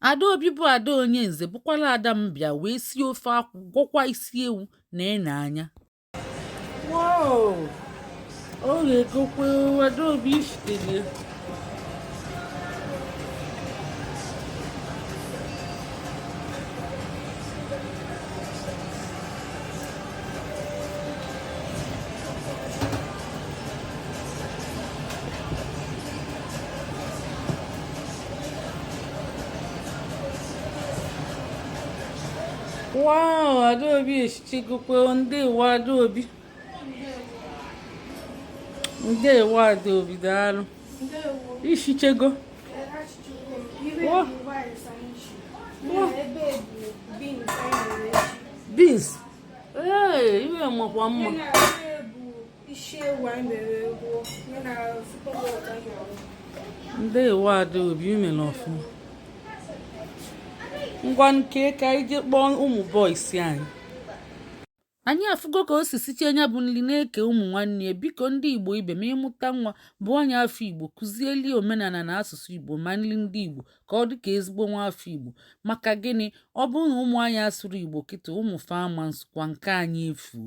Adaobi bụ ada onye nze bụkwara ada m bịa wee sie ofe akwụ gwọkwa isi ewu na ene anya. Wow! Ọ ga-egokwe Adaobi ishitere. Wow, Adaobi eshichegokwe. Ndewo Adaobi. Ndewo Adaobi, daalụ. Ishichego. Beans. Ee, iwe makwa mma. Ndewo Adaobi, i mere ọfụma. Ngwa nke ka anyị jee kpọọ ụmụ boys anyị. Anyị afụgo ka o si sichie nya bụ nri na-eke ụmụ nwanne ya. Biko ndị Igbo ibe m, ị mụta nwa bụọ nya afa Igbo, kụzieli omenala na asụsụ Igbo ma nri ndị Igbo ka ọ dị ka ezigbo nwa afọ Igbo. Maka gịnị? Ọ bụrụ na ụmụ anyị asụrọ Igbo kịta, ụmụ fa ama nsụkwa nke anyị efuo.